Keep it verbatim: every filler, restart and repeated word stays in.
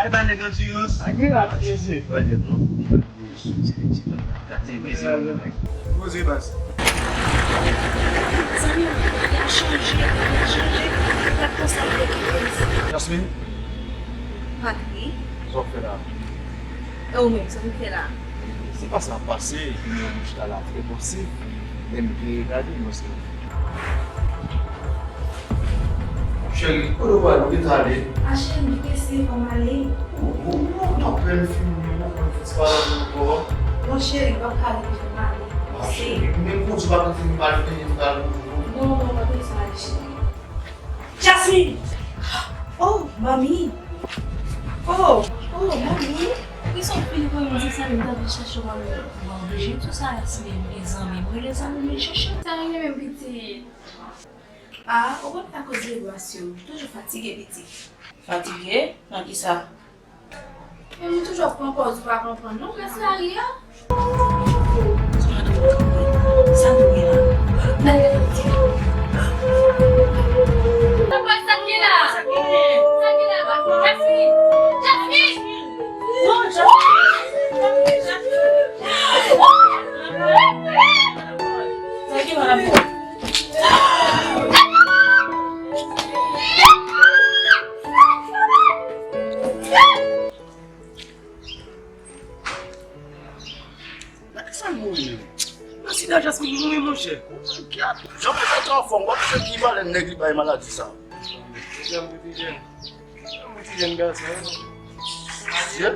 Sa nèg an ti rans. Ak miracle, mesye. Poze baz. Zanmi m, y ap chanje, y ap chanje. Gad konsa l te kite. Jasmine? Patri? Sa w ap fè la? E ou menm, sa w ap fè la? Se pa sa ap pase, men mwen chita la trè pansif, men m te gade, paske Cheri, kote w prale? Ou gentan ale? A cheri, m te prese, fò m ale. Ou, ou, ou t ap fè m fini, ou konn fè ti pale avè m ankò. Non, cheri, m p ap ka rete, fò m ale. A cheri, men pou di w pa t fini pale, fini pale pou ou. Non, non, m ap bezwen ale, cheri. Jasmine! Oh, manmi! Oh, oh, manmi! Kisa w fini pran yon ti sèl, m t ap vin chèche w, manmi. Bon, jwenn sou sa, Jasmine, mezanmi, m rele zanmi m vin chèche w. Sa rive menm, pitit. Ah, ou konn akoz Legrasyo toujou fatige, pitit. Fatige? Nan kisa? Men ou toujou ap pran pòz ou pa konprann, non, rès lari a. Sa nou ye la? Gade, pitit. Papa, sa ki la? Sa ki la? Jasmine! Jasmine! Sa ki la? Gade sa l mouri menm. Nan sida Jasmine mouri, monchè. Jan pou fè anfòm, w ap jwe ki valè nèg li bay maladi sa. Mesye, m te jèn. M te jèn gason. Mesye.